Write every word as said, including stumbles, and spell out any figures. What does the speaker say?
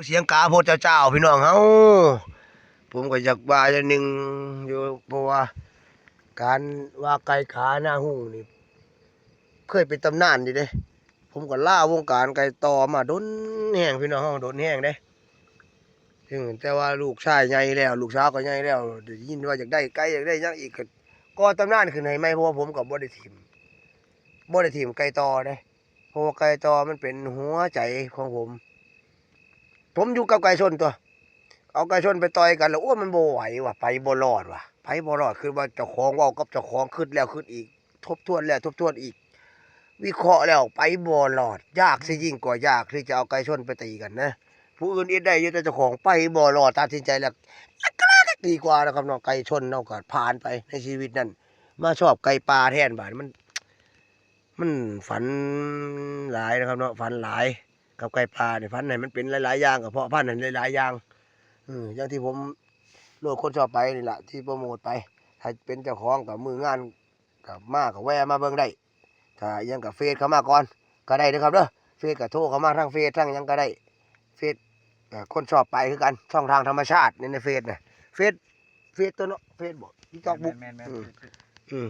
เสียงกาโพดเจ้าๆ พี่น้องเฮา ผมก็อยากว่าอย่างหนึ่งอยู่ เพราะว่าการว่าไก่ขาหน้าหู้นี่ เคยเป็นตำนานอยู่เด้ ผมก็ลาวงการไก่ต่อมาดนแฮงพี่น้องเฮา ดนแฮงเด้ อืม แต่ว่าลูกชายใหญ่แล้ว ลูกสาวก็ใหญ่แล้ว ได้ยินว่าอยากได้ไก่ อยากได้หยังอีก ก็ก่อตำนานขึ้นให้ใหม่ เพราะว่าผมก็บ่ได้ถิ่ม บ่ได้ถิ่มไก่ต่อเด้ เพราะว่าไก่ต่อมันเป็นหัวใจของผม ผมอยู่กับไก่ชนตัว เอาไก่ชนไปต่อยกันแล้ว โอ้ย มันบ่ไหวว่ะ ไปบ่รอดว่ะ ไปบ่รอด คือว่าเจ้าของเว้ากับเจ้าของ คิดแล้วคิดอีก ทบทวนแล้วทบทวนอีก วิเคราะห์แล้วไปบ่รอด ยากสิยิ่งกว่ายากที่จะเอาไก่ชนไปตีกันนะ ผู้อื่นเฮ็ดได้อยู่ แต่เจ้าของไปบ่รอด ตัดสินใจแล้ว ดีกว่านะครับเนาะ ไก่ชนเฮาก็ผ่านไปในชีวิตนั้น มาชอบไก่ป่าแทน บาดนี้มัน มันฝันหลายนะครับเนาะ ฝันหลาย กับไก่ป่านี่ ฝันให้มันเป็นหลายๆ อย่าง ก็เพาะพันธุ์ให้หลายๆ อย่าง เออ อย่างที่ผมโลดคนชอบไปนี่ล่ะ ที่โปรโมทไป ถ้าเป็นเจ้าของก็มื้องานก็มา ก็แวะมาเบิ่งได้ ถ้าอิหยังก็เฟซเข้ามาก่อนก็ได้เด้อครับเด้อ เฟซก็โทรเข้ามาทางเฟซ ทางหยังก็ได้ เฟซ เอ่อ คนชอบไปคือกัน ช่องทางธรรมชาติ ใน ในเฟซน่ะ เฟซ เฟซตัวเนาะ เฟซบ่ TikTok บ่ แม่นๆๆ อืม อืม